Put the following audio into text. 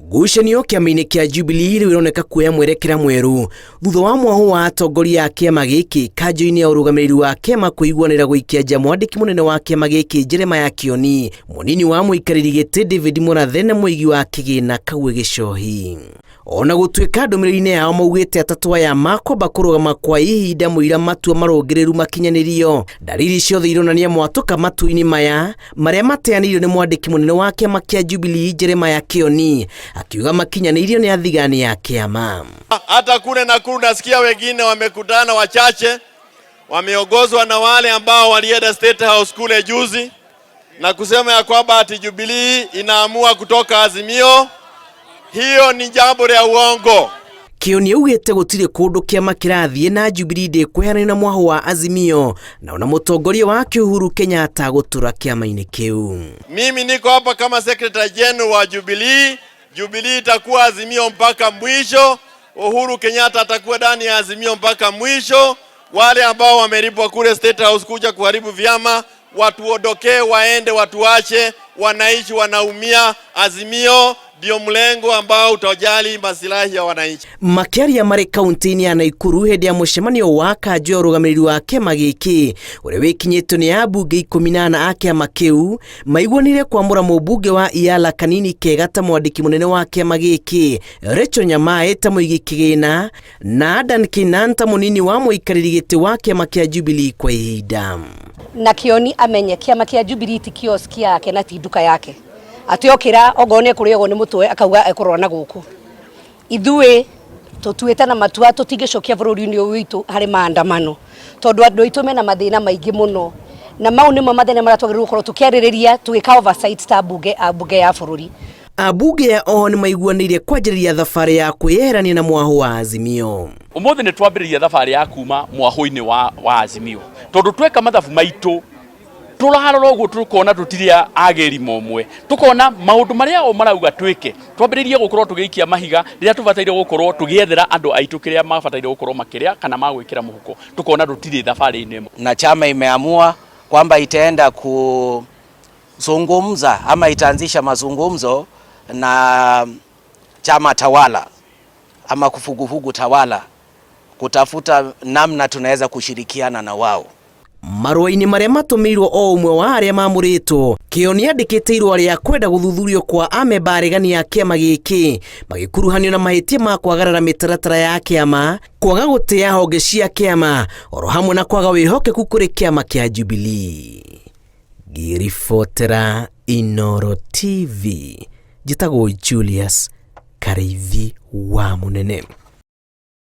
Ngucanio kĩama-inĩ kĩa Jubilee rĩu ĩroneka kuoya mwerekera mwerũ thutha wa mwahũ wa atongoria a kĩama gĩkĩ kanjũ-inĩ ya ũrũgamĩrĩri wa kĩama kũiguanĩra gũikia nja mwandĩki mũnene wa kĩama gĩkĩ Jeremiah Kioni, mũnini wa mũikarĩri gĩtĩ David Mũrathe na mũigi wa kĩgĩna Kagwe Gĩcohi. Ona gũtuĩka ndũmĩrĩri-inĩ yao maugĩte atatũ aya makwamba kũrũgama kwa ihinda mũira matua marũngĩrĩru makinyanĩrio, ndariri ciothe ironania mwatũka matua-inĩ maya marĩa mateanĩirio nĩ mwandĩki mũnene wa kĩama kĩa Jubilee Jeremiah Kioni akiuga makinyanĩirio nĩ athigani a kĩama. Hata kule Nakuru nasikia wengine wamekutana wachache, wameongozwa na wale ambao walienda State House kule juzi na kusema ya kwamba ati Jubilee inaamua kutoka Azimio. Hiyo ni jambo la uongo. Kioni augĩte gũtirĩ kũndũ kĩama kĩrathiĩ na Jubilee ndĩkweheranio na mwahũ wa Azimio na ona mũtongoria wake Uhuru Kenyatta gũtũra kĩama-inĩ kĩu. Mimi niko hapa kama secretary general wa Jubilee. Jubilee itakuwa Azimio mpaka mwisho. Uhuru Kenyatta atakuwa ndani ya Azimio mpaka mwisho. Wale ambao wamelipwa kule State House kuja kuharibu vyama watuondokee, waende, watuache. Wananchi wanaumia. Azimio ndio mlengo ambao utajali masilahi ya wananchi. Makĩaria marĩ kaunti-inĩ ya Naikuru hĩndĩ ya mũcemanio wa kanjũ ya ũrũgamĩrĩri wa kĩama gĩkĩ ũrĩa wĩkinyĩtio nĩ ambunge 14 a kĩama kĩu maiguanĩire kwamũra mũmbunge wa Iala Kanini Kega ta mwandĩki mũnene wa kĩama gĩkĩ, Rachel Nyamaĩ ta mũigi kĩgĩna na Adan Keynan ta mũnini wa mũikarĩri gĩtĩ wa kĩama kĩa Jubilee kwa ihinda. Na Kioni amenye kĩama kĩa Jubilee ti kioski yake na ti nduka yake atĩ okĩra ongorwo nĩ ekũrĩagwo nĩ mũtwe akauga ekũrora na gũkũ. Ithuĩ tũtuĩte na matua tũtingĩcokia bũrũri-inĩ ũyũ witũ harĩ maandamano tondũ andũ aitũ mena mathĩna maingĩ mũno na mau nĩmo mathĩna marĩa twagĩrĩirwo gũkorwo tũkĩarĩrĩria tũgĩka oversight ta mbunge a mbunge ya bũrũri. Ambunge ya oho nĩ maiguanĩire kwanjĩrĩria thabarĩ ya kwĩyeherania na mwahũ wa Azimio. Ũmũthĩ nĩ twambĩrĩria thabarĩ ya kuma mwahũ-inĩ wa Azimio tondũ tweka mathabu maitũ tũrarora ũguo tũkona tũtirĩ agĩri momwe, tũkona maũndũ marĩa o marauga twĩke twambĩrĩrie gũkorwo tũgĩikia mahiga rĩrĩa tũbataire gũkorwo tũgĩethera andũ aitũ kĩrĩa mabataire gũkorwo makĩrĩa kana magwĩkĩra mũhuko, tũkona tũtirĩ thabarĩ-inĩ ĩmwe. Na chama imeamua kwamba itaenda kuzungumza ama itaanzisha mazungumzo na chama tawala ama kufugufugu tawala kutafuta namna tunaweza kushirikiana na wao. Marũa-inĩ marĩa matũmĩirwo o ũmwe wa arĩa mamũrĩtwo, Kĩoni andĩkĩte irũa rĩa kwenda gũthuthurio kwa amemba aregani a kĩama gĩkĩ magĩkuruhanio na mahĩtia ma kwagarara mĩtaratara ya kĩama, kwaga gũtĩa honge cia kĩama oro hamwe na kwaga wĩhokeku kũrĩ kĩama kĩa Jubilee. Ngĩribotera Inooro TV, njĩtagwo Julius Karĩithi wa Mũnene.